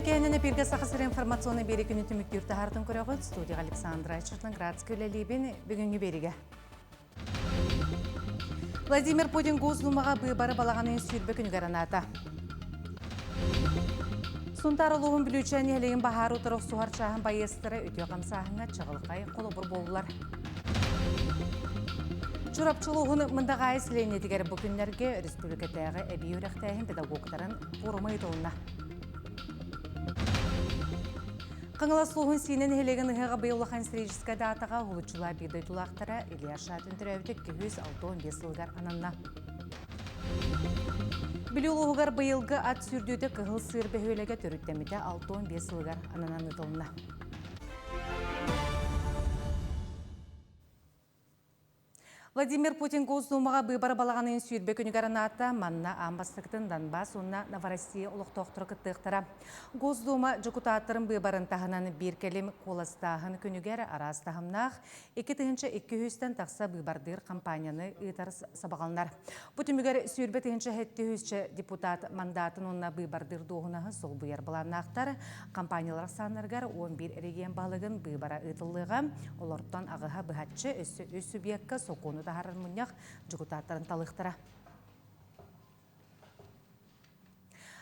Үтүөкээнин эпиргэ Саха сирэ информационный биэри күнү түмүктүүр таһаартын көрөҕүт. Студияға Александра Черноградская үлэлиибин. Бүгүҥҥү биэригэ. Владимир Путин Госдумаҕа быыбары балаҕанын 20 күнүгэр анаата. Сунтаар улууһун Бүлүүчээн нэһилиэгин баһаар утары охсуһар чааһын байыастара үтүө хамсааһыҥҥа чаҕылхай холобур буоллулар. Чурапчы улууһун Мындаҕаайы сэлиэнньэтигэр бу күннэргэ республикатааҕы эбии үөрэхтээһин педагогтарын форума ыытылынна. Хаҥалас улууһун Сиинэ нэһилиэгин ыһыаҕа быйыл улахан историческай даатаҕа уһулуччулаах биир дойдулаахтара Илья Шатин төрөөбүтэ 265 сылыгар ананна. Бүлүү улууһугар быйылгы ат сүүрдүүтэ Кыһыл Сыыр бөһүөлэгэ төрүттэммитэ 65 сылыгар ананан ыытылынна. Владимир Путин Госдумаҕа быыбар балаҕанын 20 күнүгэр анаата. Манна аан бастакытын Донбасс уонна Новороссия олохтоохторо кыттыахтара. Госдума дьокутааттарын быыбарын таһынан биир кэлим куоластааһын күнүгэр араас таһымнаах 2200-тэн тахса быыбардыыр хампаанньаны ыытар сабаҕаланар. Бу түмүгэр 20 700 депутат мандатын уонна быыбардыыр дуоһунаһы солбуйар былааннаахтар. Компаниялар ахсааннарыгар 11 эрэгийиэн баһылыгын быыбара ыытыллыаҕа. Олортон аҕыһа быһаччы өссө үс субъекка сокуону таһаарар мунньах дьокутааттарын талыахтара.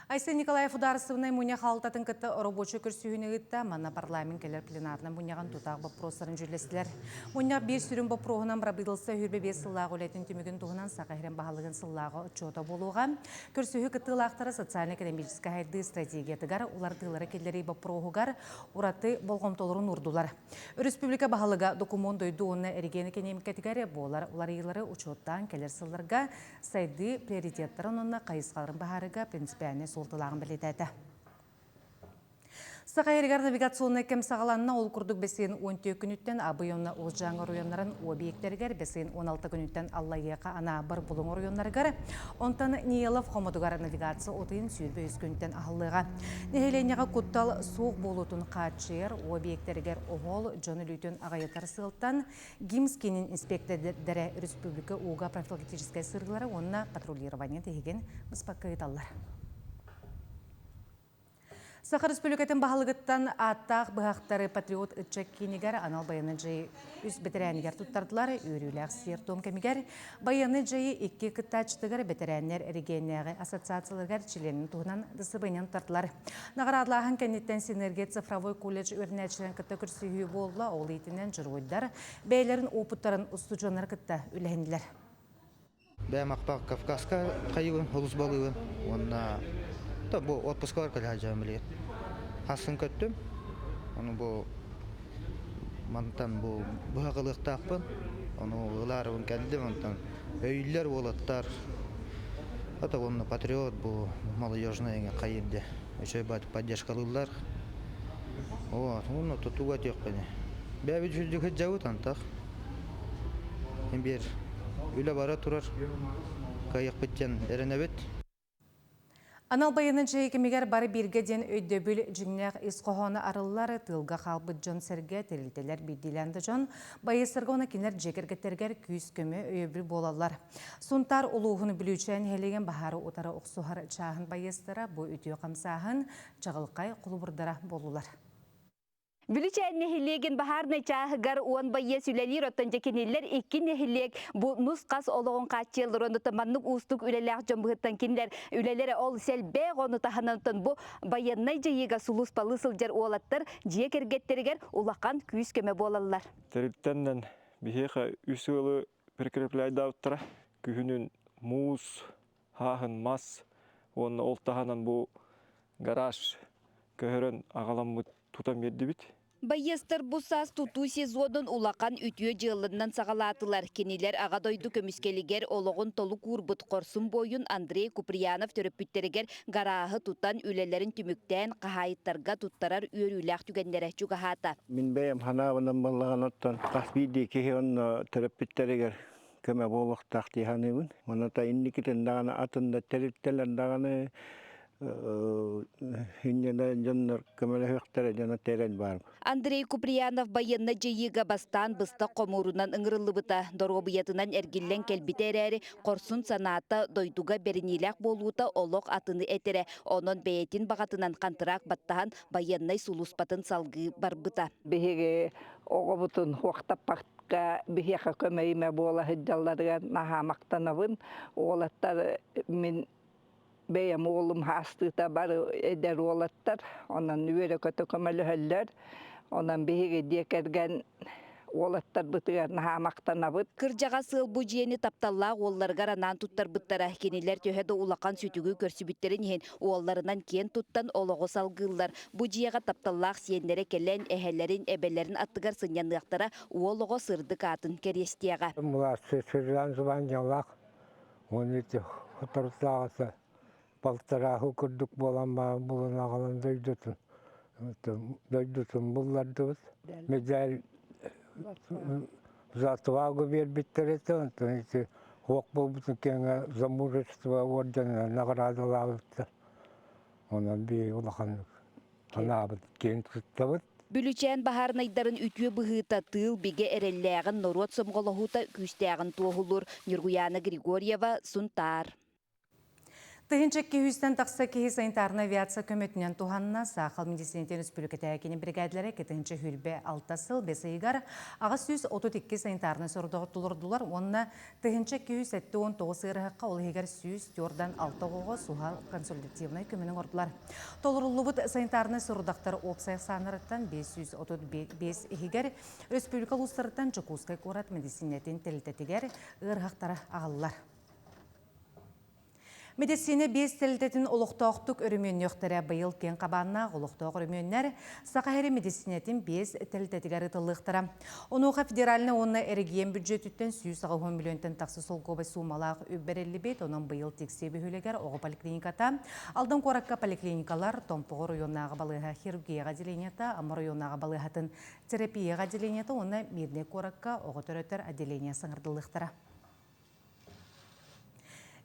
Айсен Николаев Судаарыстыбаннай мунньах хаалтатын кытта оробуочай көрсүһүүнү ыытта. Манна парламент кэлэр пленарнай мунньаҕын тутаах боппуруостарын дьүүллэстилэр. Мунньах биир сүрүн боппуруоһунан бырабыыталыстыба 25 сыллаах үлэтин түмүгүн туһунан Саха сирин баһылыгын сыллааҕы отчуота буолуоҕа. Көрсүһүү кыттыылаахтара социально-экономическай сайдыы стратегиятыгар уларытыылары киллэрии боппуруоһугар ураты болҕомтолорун уурдулар. Өрөспүүбүлүкэ баһылыга докумуон дойду уонна эрэгийиэн экэниэмикэтигэр буолар уларыйыылары учуоттаан кэлэр сылларга сайдыы приоритеттарын уонна хайысхаларын быһаарыыга принципиальнай суолталааҕын бэлиэтээтэ. Саха сиригэр навигационнай кэм саҕаланна. Ол курдук бэсиэн 14 күнүттэн Абый уонна Уус-Дьааҥы оройуоннарын объектэригэр, бэсиэн 16 күнүттэн Аллайыаха, Анаабыр, Булуҥ оройуоннарыгар, онтон Ниелов хомотугар навигация отыйын 23 күнтэн аһыллыаҕа. Нэһилиэнньэҕэ куттал суох буолуутун хааччыйар объектэригэр оһол дьон өлүүтүн аҕыйатар сыалтан ГИМС киинин инспиэктэрдэрэ республика ууга профилактическай сырыылары уонна патрулирование тиһигин быспакка ыыталлар. Саха Республикатын баһылыгыттан ааттаах быһахтары Патриот ыччат киинигэр анал байыаннай дьайыы үс бэтэрээнигэр туттардылар. Үөрүүлээх сиэр-туом кэмигэр байыаннай дьайыы икки кыттааччытыгар бэтэрээннэр эрэгийиэннээҕи ассоциацияларыгар чилиэнин туһунан дастабырыанньаны туттардылар. Наҕараадалааһын кэнниттэн Синергия цифровой колледж үөрэнээччилэрин кытта көрсүһүү буолла. Ол иитинэн дьоруойдар бэйэлэрин уопуттарын устудьуоннары кытта үлэһиннилэр. Бэйэм Акпах Кавказка хайыбын, олус балыыбын уонна бу отпускалар кэлэ сылдьабын билигин. Хасын көттүм. Ону бу мантан бу быһах ылыахтаахпын. Ону ылаарыбын кэллим. Онтон өйүллэр уолаттар это уонна патриот бу молодежный хайыр де үчүгэй поддержкалыыллар. Вот, уонна тутууга этиэхпиний. Бэйэбит үрдүк дьабыт антах. Биир үлэ бара турар. Кыайыахпыт диэн эрэнэбит. Анал байыаннай дьайыы кэмигэр бары бииргэ диэн өйдөбүл дьиҥнээх ис хоһооно арыллар, тыылга хаалбыт дьон-сэргэ, тэрилтэлэр биирдиилээн да дьон байыастарга уонна кинилэр дьиэ кэргэттэригэр күүс-көмө, өйөбүл буолаллар. Сунтаар улууһун Бүлүүчээн нэһилиэгин баһаары утары охсуһар чааһын байыастара бу үтүө хамсааһын чаҕылхай холобурдара буоллулар. Бүлүчээн нэһилиэгин баһаарнай чааһыгар уон байыас үлэлиир, оттон дьэ кинилэр икки нэһилиэк бу нус-хас олоҕун хааччыйаллар уонна маннык уустук үлэлээх дьон быһыттан кинилэр үлэлэрэ ол сэлбээх ону таһынан бу байыаннай дьайыыга сулууспалыы сылдьар уолаттар дьиэ кэргэттэригэр улахан күүс-көмө буолаллар. Тэрилтэннэн биһиэхэ үс ыалы прикрепляйдаабыттара. Күһүнүн муус, хааһын мас уонна ол таһынан бу гараж көһөрөн аҕаламмыт тутан биэрдибит. Байыастар бу саас тутуу сезонун улахан үтүө дьыаланан саҕалаатылар. Кинилэр Аҕа дойду көмүскэлигэр олоҕун толук уурбут хорсун буойун Андрей Куприянов төрөппүттэригэр гарааһы тутан үлэлэрин түмүктээн хаһаайыттарга туттарар үөрүүлээх түгэннэрэ чугаһаата. Мин бэйэм санаабынан буоллаҕына оттон хас биирдии киһи онно төрөппүттэригэр көмө буолуохтаах дии саныыбын. Онон инникитин даҕаны атын да тэрилтэлэр даҕаны. Инньэ дьоннор көмөлөһүөхтэрэ дьоно тэрэн баар. Андрей Куприянов байыаннай дьайыыга бастаан быстах хомуурунан ыҥырыллыбыта, доруобуйатынан эргиллэн кэлбитэ эрээри, хорсун санаата, дойдуга бэриниилээх буолуута олох атыны этэрэ. Онон бэйэтин баҕатынан хантыраак баттаһан, байыаннай сулууспатын салгыы барбыта. Биһиги оҕобутун уохтаппакка биһиэхэ көмө-имэ буола сылдьалларыгар наһаа махтанабын. Уолаттар мин бэйэм уолум хаастыыта бары эдэр уолаттар, онон үөрэ-көтө көмөлөһөллөр. Онон биһиги дьиэ кэргэн уолаттарбытыгар наһаа махтанабыт. Кырдьаҕас ыал бу дьиэни тапталлаах уолларыгар анаан туттарбыттара. Кинилэр төһө да улахан сүтүгү көрсүбүттэрин иһин, уолларынан киэн туттан олоҕу салгыыллар. Бу дьиэҕэ тапталлаах сиэннэрэ кэлэн, эһэлэрин, эбэлэрин аттыгар сынньаныахтара, уол оҕо сырдык аатын кэриэстиэҕэ. Младший сержант званиелаах Уонна ити соторутааҕыта балтарааһы курдук буолан баран булан аҕалан дойдутун дойдутун буллардыбыт. Медаль за отвагу биэрбиттэр этэ, онтон ити уох буолбутун кэннэ за мужество орденынан наҕараадалаабыттар. Онон биһиги улаханнык санаабыт киэн туттабыт. Бүлүчээн баһаарынайдарын үтүө быһыыта тыыл бигэ эрэллээҕин норуот сомоҕолоһуута күүстээҕин туоһулуур Ньургуйаана Григорьева, Сунтаар. 1200-тэн тахса киһи санитарнай авиация көмөтүнэн туһанна. Саахал медицинэтин республикатааҕы кини бригадалара 2026 сыл бэс ыйыгар 832 санитарнай сорудоҕу толордулар уонна 1279 ыарыһахха, ол иһигэр 146 оҕоҕо суһал консультативнай көмөнү оҥордулар. Толоруллубут санитарнай сорудахтар уопсай ахсааннарыттан 535 иһигэр республика улуустарыттан Дьокуускай куорат мэдиссиинэтин тэрилтэтигэр ыарыһахтары аҕаллар. Мэдиссиинэ биэс тэрилтэтин олохтоохтук өрөмүөннүөхтэрэ. Быйыл киэҥ хабааннаах олохтоох өрөмүөннэр Саха сирин мэдиссиинэтин биэс тэрилтэтигэр ыытыллыахтара. Онуоха федеральнай уонна эрэгийиэн бүддьүөтүттэн 180 миллионтан тахса солкуобай суумалаах үп бэриллибит. Онон быйыл Тиксии бөһүөлэгэр оҕо поликлиниката, Алдан куоракка поликлиникалар, Томпоҕо оройуоннааҕы балыыһа хирургияҕа отделениета, Амма оройуоннааҕы балыыһатын терапияҕа отделениета уонна Мирнэй куоракка оҕо төрөтөр отделение саҥардыллыахтара.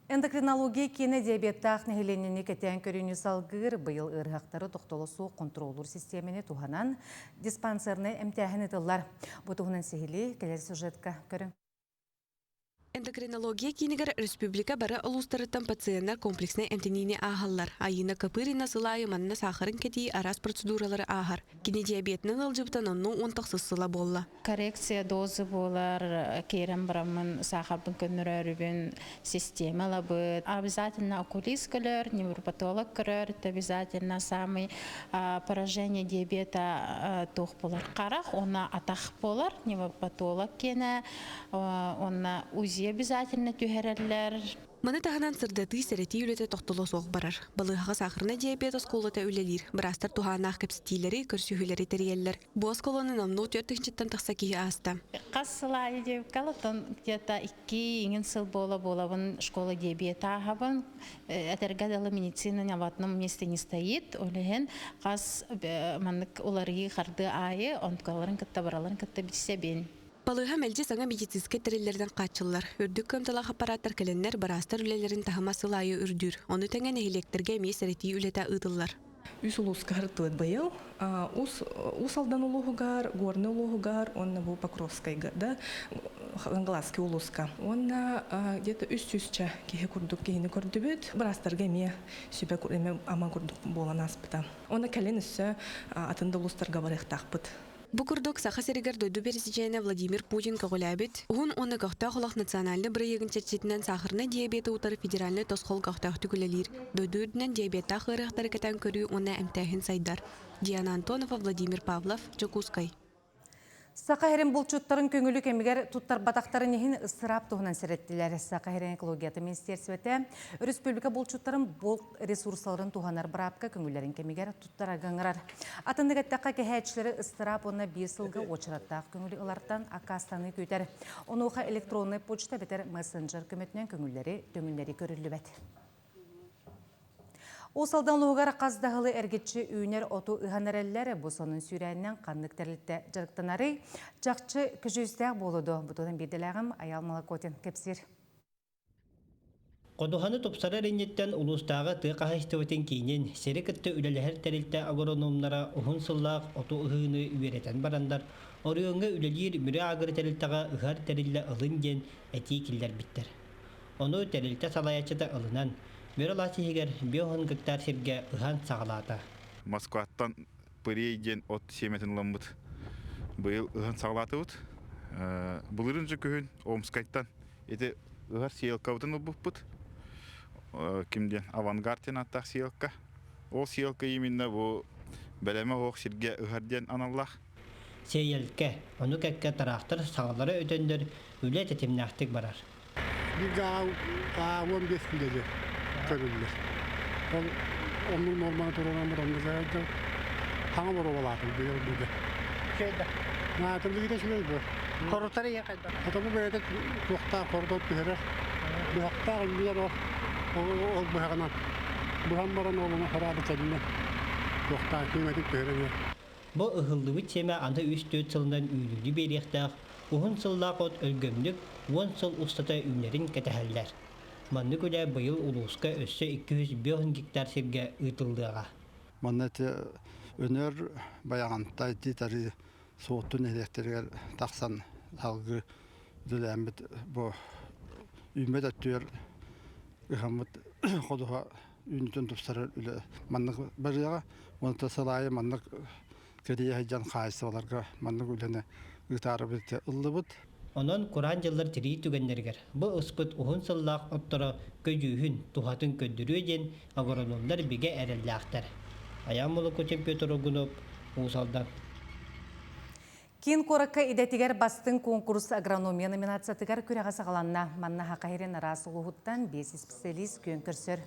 Эндокринология киинэ диабеттаах нэһилиэнньэни кэтээн көрүүнү салгыыр, быйыл ыарыһахтары тохтоло суох хонтуруоллуур систиэмэни туһанан диспансернай эмтээһин ыытыллар. Бу туһунан сиһилии кэлэр сюжетка көрүҥ. Эндокринология киинигэр республика бары улуустарыттан пациеннар комплекснай эмтэниини ааһаллар. Айыына Копырина сыл аайы манна саахарын кэтии араас процедуралары ааһар. Кини диабетынан ыалдьыбыта номнуо уон тахсыс сыла буолла. Коррекция дозы буолар, киирэн бараммын саахарбын көннөрөөрүбүн система ылабыт. Обязательно окулист көрөр, невропатолог көрөр, это обязательно самый поражение диабета туох буолар харах, уонна атах буолар, невропатолог киэнэ, уонна УЗИ обязательно түһэрэллэр. Маны таһынан сырдатыы, сэрэтии үлэтэ тохтоло суох барар. Балыыһаҕа саахарнай диабет оскуолата үлэлиир. Быраастар туһааннаах кэпсэтиилэри, көрсүһүүлэри тэрийэллэр. Бу оскуоланы номнуо 4 тыһыынчаттан тахса киһи ааста. Хас сыл аайы диэбиккэ оттон где-то икки иҥин сыл буола буолабын школа диабета ааһабын. Этэргэ дылы медицина в одном месте не стоит. Ол иһин хас маннык уларыйыы хардыы аайы онколарын кытта бараларын кытта билсэбин. Балыыһа мэлдьи саҥа медицинскэй тэриллэринэн хааччыллар. Үрдүк кыамталаах аппарааттар кэлэннэр, быраастар үлэлэрин таһыма сыл аайы үрдүүр. Ону тэҥэ нэһилиэктэргэ эмиэ сэрэтии үлэтэ ыытыллар. Үс улууска ырытылыт быйыл. Уус Уус Алдан улууһугар, Горнай улууһугар уонна бу Покровскайга да Хангаласский улууска. Уонна где-то үс сүүсчэ киһи курдук киһини көрдүбүт. Быраастарга эмиэ сүбэ эмэ ама курдук буолан ааспыта. Уонна кэлин өссө атын да улуустарга барыахтаахпыт. Бу курдук, Саха сиригэр дойду бэрэсидьиэнэ Владимир Путин көҕүлээбит Уһун уонна көхтөөх олох национальнай бырайыагын чэрчитинэн саахарнай диабеты утары федеральнай тосхол көхтөөхтүк үлэлиир. Дойду үрдүнэн диабеттаах ыарыһахтары кэтээн көрүү уонна эмтээһин сайдар. Диана Антонова, Владимир Павлов, Дьокуускай. Саха сирин булчуттарын көҥүлү кэмигэр туттарбатахтарын иһин ыстыраап туһунан сэрэттилэр. Саха сирин экологията министиэрсибэтэ өрөспүүбүлүкэ булчуттарын булт ресурсаларын туһанар быраапка көҥүллэрин кэмигэр туттарарга ыҥырар. Атыннык эттэххэ, кэһээччилэри ыстыраап уонна биир сылга уочараттаах көҥүлү ылартан аккаастаныы күүтэр. Онуоха электроннай почта эбэтэр мессенджер көмөтүнэн көҥүллэри төҥүннэрии көрүллүбэт. Уус Алдан улууһугар хас да сылы эргиччи үүнэр оту ыһан эрэллэр. Бу сонун сүүрээнинэн ханнык тэрилтэ дьарыктанарый? Чахчы көдьүүстээх буолуо дуо? Бу туһунан биирдэлээҕим Айаал Малакотин кэпсиир. Ходуһаны тупсарар инниттэн улуустааҕы тыа хаһаайыстыбатын киинин сири кытта үлэлэһэр тэрилтэ агрономнара уһун сыллаах оту ыһыыны үөрэтэн бараннар, оройуоҥҥа үлэлиир Мүрү Агро тэрилтэҕэ ыһар тэриллэ ылын диэн этии киллэрбиттэр. Ону тэрилтэ салайааччыта ылынан, Мүрү алаас иһигэр 50 гектар сиргэ ыһан саҕалаата. Москваттан пырей диэн от сиэмэтин ыламмыт быйыл ыһан саҕалаатыбыт. Былырыын күһүн Омскайтан ити ыһар сеялкабытын ылбыппыт. Ким диэн Авангард диэн ааттаах сеялка. Ол сеялка именно бу бэлэмэ оһох сиргэ ыһар диэн аналлаах. Сиэйэлкэ, ону кэккэ тыраахтар саҥалара өтөннөр үлэ тэтимнээхтик барар. Бииргэ 15 киилэли көрүллэр. Ол оннук норманы туруораммыт оннук хаҥа боруобалаатым быйыл быга. Үчүгэй Наатылыгыта үчүгэй бу. Хорутар ийэ хайдах? Хотому бэйэтэ туохтаах хорутан түһэрэр. Быһахтаах иннигэр ол ол быһаҕынан быһан баран ол ону хараабы кэннэ туохтаах киимэтин түһэрэн Бу ыһыллыбыт сиэмэ аны үс-түөрт сылынан үүнүүнү биэриэхтээх, уһун сыллаах от өлгөмнүк 10 сыл устата үүнэрин кэтэһэллэр. Маннык үлэ быйыл улууска өссө 205 гектар сиргэ ыытыллыаҕа. Манна ити Өнөр Байаҕантай Титари Суотту нэһилиэктэригэр тахсан салгыы үлэлээммит бу үүммэт өттүгэр ыһаммыт ходуһа үүнүүтүн тупсарар үлэ маннык барыаҕа. Онто сыл аайы маннык кэрийэ сылдьан хаһаайыстыбаларга маннык үлэни ыытаарыбыт ыллыбыт. Онон кураан дьыллар тирии түгэннэригэр бу ыспыт уһун сыллаах отторо көдьүүһүн, туһатын көрдөрүө диэн агрономнар бигэ эрэллээхтэр. Айаан Молокутин Петр Огунов, Уус Алдан. Киин куоракка идэтигэр бастыҥ куонкурус агрономия номинациятыгар күрэҕэ саҕаланна. Манна Саха сирин араас улууһуттан биэс исписэлиис күөн көрсөр.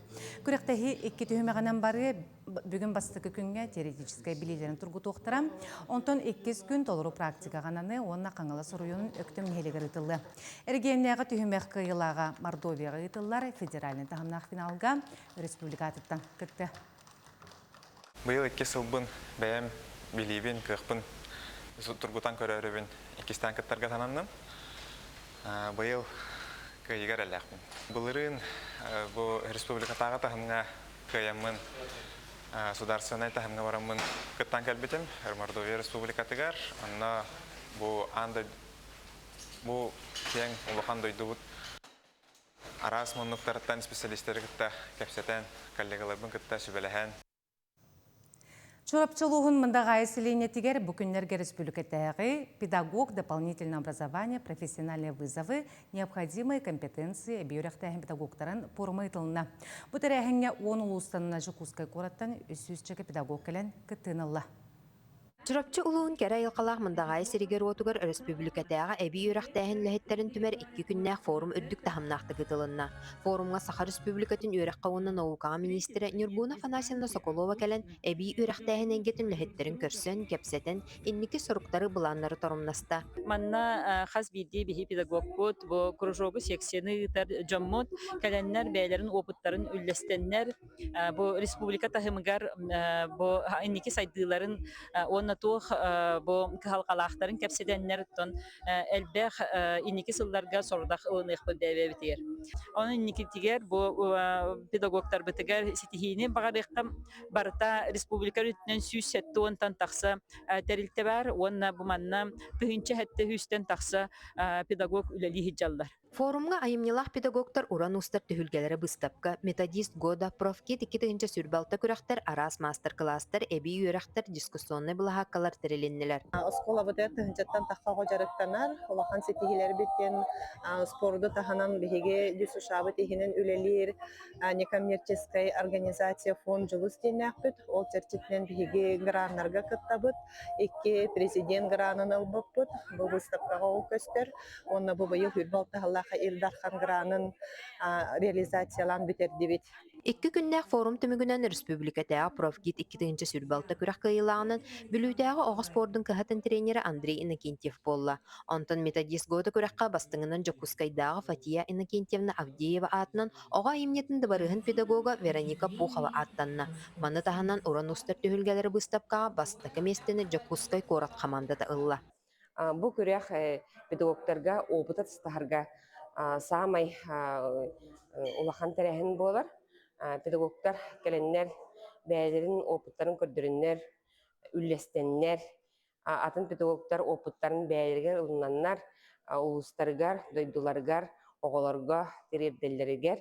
Күрэхтэһии икки түһүмэҕинэн барыа. Бүгүн бастакы күҥҥэ теоретическай билиилэрин тургутуохтара. Онтон иккис күн толору практикаҕа ананы уонна Хаҥалас оройуонун Өктөм нэһилиэгэр ыытыллыа. Эрэгийиэннээҕи түһүмэх кыайыылааҕа Мордовияҕа ыытыллар федеральнай таһымнаах финалга республикатыттан кытты. Быйыл икки сылбын бэйэм билиибин, кыахпын тургутан көрөөрүбүн иккистээн кыттарга сананным. Быйыл кыайыыга эрэллээхпин. Былырыын бу республикатааҕы таһымҥа кыайаммын сударственнай таһымҥа бараммын кыттан кэлбитим. Мордовия республикатыгар. Онно бу аан дойду бу киэҥ улахан дойдубут Араас муннуктарыттан специалистары кытта кэпсэтэн, коллегаларбын кытта сүбэлэһэн. Чурапчы улууһун Мындаҕаайы сэлиэнньэтигэр бу күннэргэ республикатааҕы педагог дополнительное образование профессиональные вызовы необходимые компетенции эбии үөрэхтээһин педагогтарын пуорума ыытылынна. Бу тэрээһиҥҥэ 10 улуустан Дьокуускай куораттан 300 педагог кэлэн кыттыыны ылла. Чурапчы улууһун кэрэ айылҕалаах Мындаҕаайы сиригэр-уотугар өрөспүүбүлүкэтээҕи эбии үөрэхтээһин үлэһиттэрин түмэр икки күннээх форум үрдүк таһымнаахтык ыытылынна. Форумҥа Саха Өрөспүүбүлүкэтин үөрэххэ уонна наукаҕа миниистирэ Нюргуна Афанасьевна Соколова кэлэн, эбии үөрэхтээһин эйгэтин үлэһиттэрин көрсөн, кэпсэтэн, инники соруктары, былааннары торумнаста. Манна хас биирдии биһи педагогпут бу кружогу, секцияны ыытар дьоммут кэлэннэр бэйэлэрин опыттарын үллэстэннэр бу республика таһымыгар бу инники сайдыыларын уонна туох бу кыһалҕалаахтарын кэпсэтэннэр оттон элбэх инники сылларга сорудах ылыныахпыт бэйэбитигэр. Онон инникитигэр бу педагогтарбытыгар ситиһиини баҕарыахха барыта республика үрдүнэн 170-тан тахса тэрилтэ бар уонна бу манна 1700-тэн тахса педагог үлэлии сылдьаллар. Форумҥа айымньылаах педагогтар уран уустар түһүлгэлэрэ быыстапка, Методист года, Профкит 2026 күрэхтэр, араас маастар-кылаастар, эбии үөрэхтэр, дискуссионнай былаһааккалар тэрилиннилэр. Оскуолабытыгар тыһыынчаттан тахса оҕо дьарыктанар. Улахан ситиһиилэрбит диэн спорду таһынан биһиги ДЮСШ-быт иһинэн үлэлиир некоммерческай организация фонд Дьулус диэннээхпит. Ол чэрчитинэн биһиги граннарга кыттабыт. Икки президент гранын ылбыппыт. Бу выставкаҕа ол көстөр. Уонна бу быйыл Үрбэ Алтаһаллаах Ил Дархан гранын реализациялаан бүтэрдибит. Икки күннээх форум түмүгүнэн өрөспүүбүлүкэтээҕи профгид 2026 күрэх кыайыылааҕынан Бүлүүтээҕи оҕо спордун кыһатын тренерэ Андрей Иннокентьев буолла. Онтон методист года күрэххэ бастыҥынан Дьокуускайдааҕы Фатия Иннокентьевна Авдеева аатынан оҕо айымньытын дыбарыаһын педагога Вероника Пухова ааттанна. Маны таһынан уран уустар түһүлгэлэрэ быыстапкаҕа бастакы миэстэни Дьокуускай куорат хамаандата ылла. Бу күрэх педагогтарга опыт атастаһарга саамай улахан тэрээһин буолар. Педагогтар кэлэннэр бэйэлэрин опыттарын көрдөрөннөр, үллэстэннэр, атын педагогтар опыттарын бэйэлэригэр ылынаннар, улуустарыгар, дойдуларыгар, оҕолорго тириэрдэллэригэр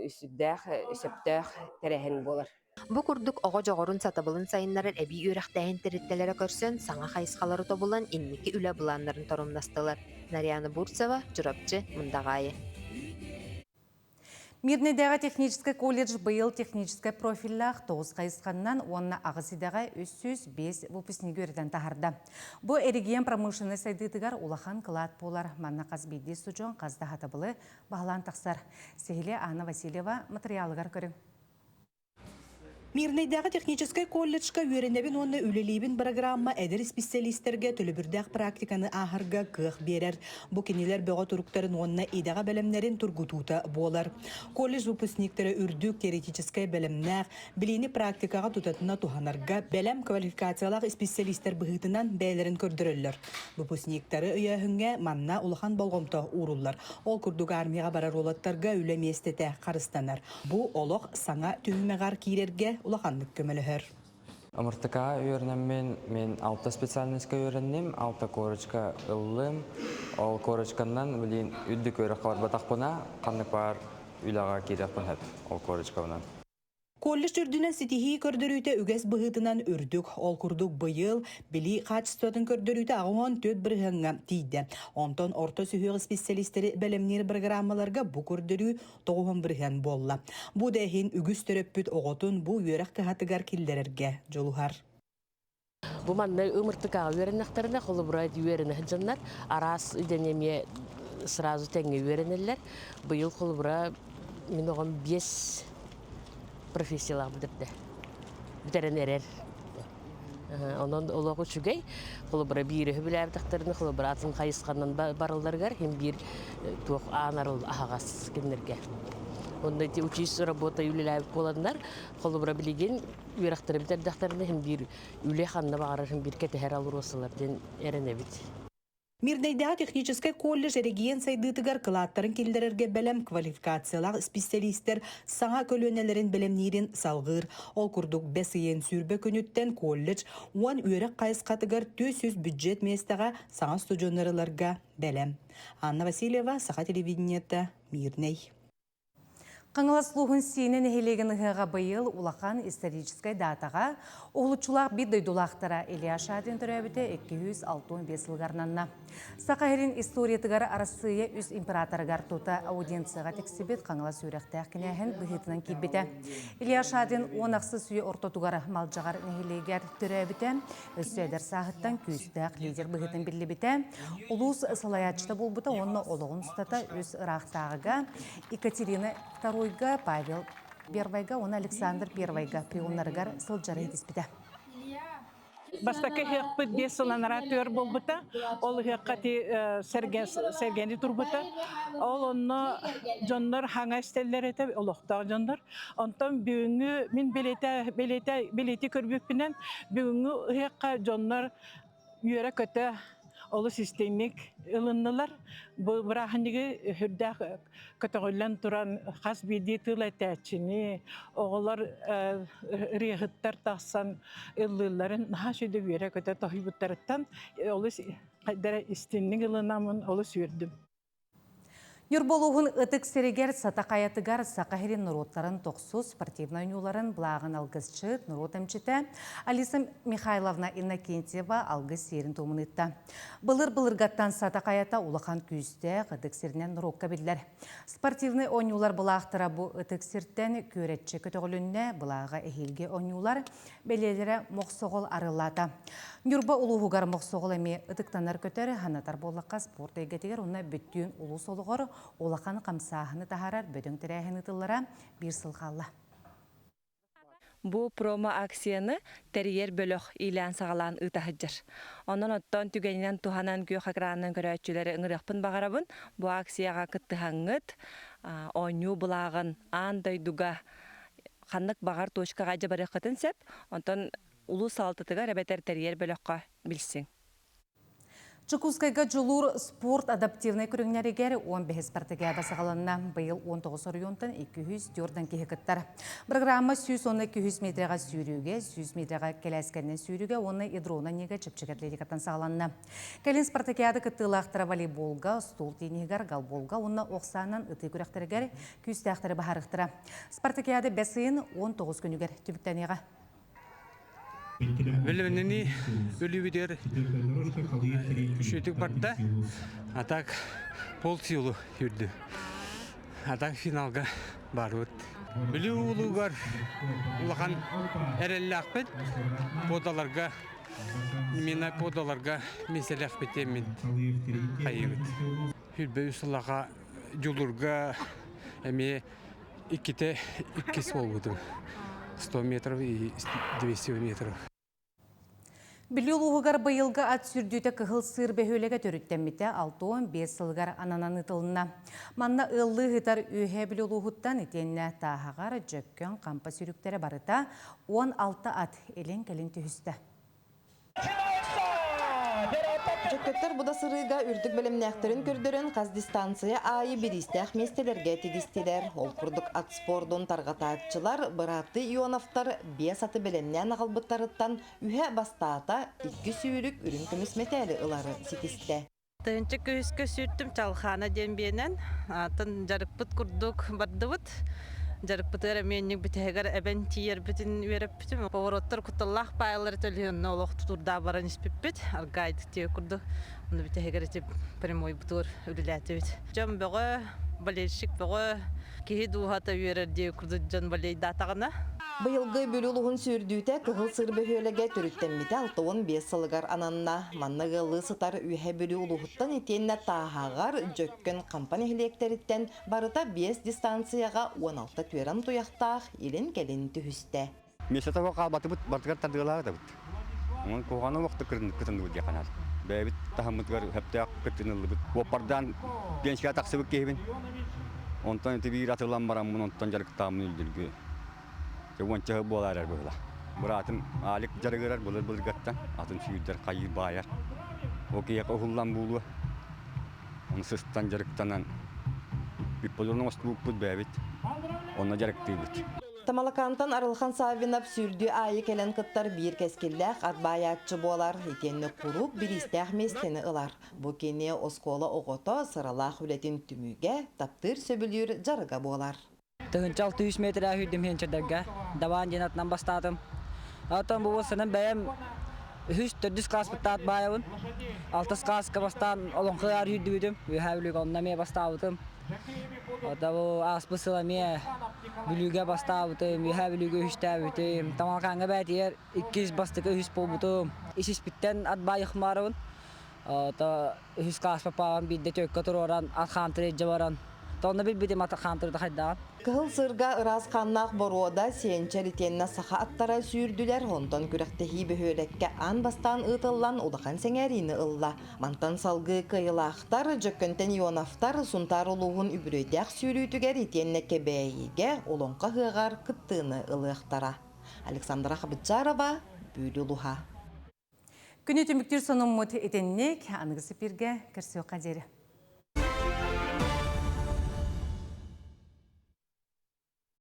сүрдээх сөптөөх тэрээһин буолар. Бу курдук оҕо дьоҕурун сатабылын сайыннарар эбии үөрэхтээһин тэрилтэлэрэ көрсөн, саҥа хайысхалары тобулан инники үлэ былааннарын торумнастылар. Нарьяна Бурцева, Чурапчы, Мындаҕаайы. Мирнэйдээҕи техническэй колледж быйыл техническэй профиллаах тоҕус хайысханнан уонна аҕыс идэҕэ 305 выпускнигы үөрэтэн таһаарда. Бу эрэгийиэн промышленнай сайдыытыгар улахан кылаат буолар. Манна хас биирдии устудьуон хас да сатабылы баһылаан тахсар. Сиһилии Анна Васильева матырыйаалыгар көрүҥ. Мирнэйдээҕи техническэй колледжка үөрэнэбин уонна үлэлиибин бырагыраамма эдэр исписэлиистэргэ төлөбүрдээх практиканы ааһарга кыах биэрэр. Бу кинилэр бөҕө туруктарын уонна идэҕэ бэлэмнэрин тургутуута буолар. Колледж выпускниктара үрдүк теоретическай бэлэмнээх, билиини практикаҕа тутатына туһанарга бэлэм квалификациялаах исписэлиистэр быһыытынан бэйэлэрин көрдөрөллөр. Выпускниктары өйөөһүҥҥэ манна улахан болҕомто ууруллар. Ол курдук армияҕа барар уолаттарга үлэ миэстэтэ харыстанар. Бу олох саҥа түһүмэҕэр киирэргэ улаханнык көмөлөһөр. МРТК үөрэнэммин мин алта специальноска үөрэнним, алта корочка ыллым. Ол корочканнан билин үрдүк үөрэххэ барбатахпына, ханнык баар үлэҕэ киириэхпин сөп ол корочкабынан. Колледж үрдүнэн ситиһии көрдөрүүтэ үгэс быһыытынан үрдүк. Ол курдук быйыл билии хаачыстыбатын көрдөрүүтэ 84 бырыһыаҥҥа тиийдэ. Онтон орто сүһүөх исписэлиистэри бэлэмниир бырагыраамаларга бу көрдөрүү тоҕуһун бырыһыан буолла. Бу да иһин үгүс төрөппүт оҕотун бу үөрэх кыһатыгар киллэрэргэ дьулуһар. Бу манна ымыртыкаҕа үөрэннэхтэринэ, холобура үөрэнэ сылдьаннар араас идэни эмиэ сразу тэҥҥэ үөрэнэллэр. Быйыл холобура мин оҕом биэс профессиялаах бүтэрдэ. Бүтэрэн эрэр. Онон олох үчүгэй. Холобура биири сөбүлээбэтэхтэринэ, холобура атын хайысханан баралларыгар иһин биир туох аан арыл аһаҕас кинилэргэ. Онно ити учись работа үлэлээбит буоланнар, холобура билигин үөрэхтэрин бүтэрдэхтэринэ иһин биир үлэ ханна баҕарар иһин биир кэтэһэр алруосалар диэн эрэнэбит. Мирнэйдээҕи техническэй колледж эрэгийиэн сайдыытыгар кылааттарын киллэрэргэ бэлэм квалификациялаах исписэлиистэр саҥа көлүөнэлэрин бэлэмниирин салҕыыр. Ол курдук бэс ыйын 20 күнүттэн колледж уон үөрэх хайысхатыгар 400 бюджет миэстэҕэ саҥа устудьуоннары ыларга бэлэм. Анна Васильева, Саха телевидениета, Мирнэй. Хаҥалас улууһун Сиинэ нэһилиэгин ыһыаҕа быйыл улахан историческай даатаҕа уһулуччулаах биир дойдулаахтара Илья Шадрин төрөөбүтэ 265 сылыгар ананна. Саха сирин историятыгар Арассыыйа үс императорыгар тута аудиенцияҕа тиксибит Хаҥалас үөрэхтээх кинээһин быһыытынан киирбитэ. Илья Шадрин 16 үйэ ортотугар Малдьаҕар нэһилиэгэр төрөөбүтэ. Өссө эдэр сааһыттан күүстээх лидер быһыытын биллибитэ. Улуус салайааччыта буолбута уонна олоҕун устата үс ыраахтааҕыга Екатерина II-га, Павел I-га уонна Александр I-га приемнарыгар сылдьары ситиспитэ. Бастакы ыһыахпыт биэс сыл анараа түөр буолбута. Ол ыһыахха ти сэргэни турбута. Ол онно дьоннор хаҥа истэллэр этэ, олохтоох дьоннор. Онтон бүгүҥҥү мин билэтэ билэтэ билити көрбүппүнэн бүгүҥҥү ыһыахха дьоннор үөрэ-көтө олус истиҥник ылыннылар. Бу бырааһынньыгы сүрдээх көтөҕүллэн туран хас биирдии тыл этээччини, оҕолор ырыаһыттар тахсан ыллыылларын наһаа үчүгэй үөрэ-көтө тоһуйбуттарыттан олус хайдара истиҥник ылынаммын олус үөрдүм. Ньурба улууһун ытык сиригэр Сата хайатыгар Саха сирин норуоттарын тохсус спортивнай оонньууларын былааҕын алгысчыт, норуот эмчитэ Алиса Михайловна Иннокентьева алгыс сиэрин-туомун ыытта. Былыр-былыргаттан Сата хайата улахан күүстээх ытык сиринэн норуокка биллэр. Спортивнай оонньуулар былаахтара бу ытык сиртэн күөрэччи көтөҕүлүннэ, былааҕа эһиилги оонньуулар бэлиэлэрэ Мохсоҕол арыллаата. Ньурба улууһугар Мохсоҕол эмиэ ытыктанар көтөр, санатар буоллахха спорт эйгэтигэр уонна бүттүүн улуус олоҕор улахан хамсааһыны таһаарар бөдөҥ тэрээһин ыытыллара биир сыл хаалла. Бу промо-акцияны тэрийэр бөлөх иилээн-саҕалаан ыыта сылдьар. Онон оттон түгэнинэн туһанан күөх экранынан көрөөччүлэри ыҥырыахпын баҕарабын. Бу акцияҕа кыттыһаҥҥыт, оонньуу былааҕын аан дойдуга ханнык баҕар точкаҕа дьабарыаххытын сөп. Онтон улуус салалтатыгар эбэтэр тэрийэр бөлөххө билсиҥ. Дьокуускайга Дьулуур спорт адаптивнай көрүҥнэригэр 15 спартакиада саҕаланна. Быйыл 19 оройуонтан 204 киһи кыттар. Программа 112 метрэҕэ сүүрүүгэ, 100 метрэҕэ кэлээскэннэн сүүрүүгэ уонна ядронан нига чэпчэки атлетикаттан саҕаланна. Кэлин спартакиада кыттыылаахтара волейболга, стол тенниһигэр, голболга уонна ох саанан ытыы күрэхтэригэр күүстээхтэри баһарыахтара. Спартакиада бэс ыйын 19 күнүгэр түмүктэниэҕэ. Бэлэмнэнии өлүүбүтүгэр үчүгүйдүк барда. А так полсилу үрдү. А так финалга барбыт. Бүлүү улуугар улахан эрэллээхпит. Подаларга именно подаларга миэстэлээхпит диэммин хайыыбыт. Хүрбэ үс сыллаха дьулурга эмиэ иккитэ иккис буолбутум. 100 метров и 200 метров. Бүлүү улууһугар быйылгы ат сүрдүүтэ Кыһыл Сыыр бөһүөлэгэ төрүттэммитэ 65 сылыгар ананан ыытылынна. Манна ыаллыы ыытар Үөһээ Бүлүү улууһуттан итиэннэ Тааһаҕар, Дьөккөн, Хампа сүүрүктэрэ барыта 16 ат илин-кэлин түһүстэ. Дьөккөттөр бу да сырыыга үрдүк бэлэмнээхтэрин көрдөрөн хас дистанция аайы бириистээх миэстэлэргэ тигистилэр. Ол курдук ат спордун тарҕатааччылар бырааттыы Ионовтар биэс аты бэлэмнээн аҕалбыттарыттан үһэ бастаата, икки сүүрүк үрүҥ көмүс мэтээли ылары ситистэ. Тыһыынча күһүскэ сүүртүм Чалхаана диэн биэнэн, атын дьарыкпыт курдук бардыбыт. Дьарыкпытыгар эмиэ инник бүтэһигэр эбэн тиийэрбитин үөрэппитим. Повороттар кутталлаах паайлары төлөһүннэ олох тутурдаа баран испиппит. Аргайдык тиэ курдук. Ону бүтэһигэр ити прямойбутугар үлэлээтибит. Дьон бөҕө, болельщик бөҕө, киһи дууһата үөрэр диэ курдук дьон болейдаатаҕына. Быйылгы Бүлүү улууһун сүүрдүүтэ Кыһыл Сыыр бөһүөлэгэ төрүттэммитэ 65 сылыгар ананна. Манна ыаллыы сытар Үөһээ Бүлүү улууһуттан итиэннэ Тааһаҕар, Дьөккөн, Хампа нэһилиэктэриттэн барыта биэс дистанцияҕа 16 түөрэм туйахтаах илин-кэлин түһүстэ. Миэстэтэ хаалбатыбыт, барытыгар тардыалаатыбыт. Онон куһаҕан олохтук кытынныбыт диэххэ наада. Бэйэбит таһыммытыгар сөптөөх кыттыныллыбыт. Уоппардаан пенсияҕа тахсыбыт киһибин. Онтон ити биир атылан бараммын, онтон дьарыктааммын үлдүргү. Уонча сыл буолаар эрэр быһыылаах. Быраатым Алик дьарыгырар былыр-былыргаттан атын сүүрдэр хайыы баайар. Ол киһиэхэ уһуллан буолуо. Ону сыстан дьарыктанан ипподром оҥостубуппут бэйэбит. Онно дьарыктыыбыт. Тамалакаантан Арылхан Саввинов сүүрдүү аайы кэлэн кыттар биир кэскиллээх ат баайааччы буолар, итиэннэ куруук бириистээх миэстэни ылар. Бу кини оскуола оҕото сыралаах үлэтин түмүгэ, таптыыр-сөбүлүүр дьарыга буолар. Тыһыынча 600 метрэ сүүрдүм хенчердэргэ. Дабаан диэн атынан бастаатым. Оттон бу буолсанан бэйэм үһүс, төрдүс класспыттаат баайабын. Алтыс класска бастаан олоҥхо ыар сүүрдүбүтүм. Үөһээ Бүлүүгэ онно эмиэ бастаабытым. Ота бу ааспыт сыл эмиэ Бүлүүгэ бастаабытым, Үөһээ Бүлүүгэ үһүстээбитим. Тамалакааҥҥа бээтигэр иккис бастакы үһүс буолбутум. Ис-испиттэн ат баайыхмаарабын. Ото үһүс класс папаабын биирдэ түөккэ туруоран ат хаамтыра илдьэ баран Онно билбитим ат хаамтырыта хайдаҕын. Кыһыл сыырга ыраас хааннаах боруода, сиэнчэр итиэннэ саха аттара сүүрдүлэр, онтон күрэхтэһии бөһүөлэккэ аан бастаан ыытыллан улахан сэҥээриини ылла. Мантан салгыы кыайыылаахтар Дьөккөнтөн Ионовтар Сунтаар улууһун үбүлүөйдээх сүүрүүтүгэр итиэннэ Кэбээйигэ Олоҥхо ыһыаҕар кыттыыны ылыахтара. Александра Хабыджарова, Бүлүү улууһа. Күнү түмүктүүр сонуммут итинник аныгы сипиргэ көрсүөххэ диэри.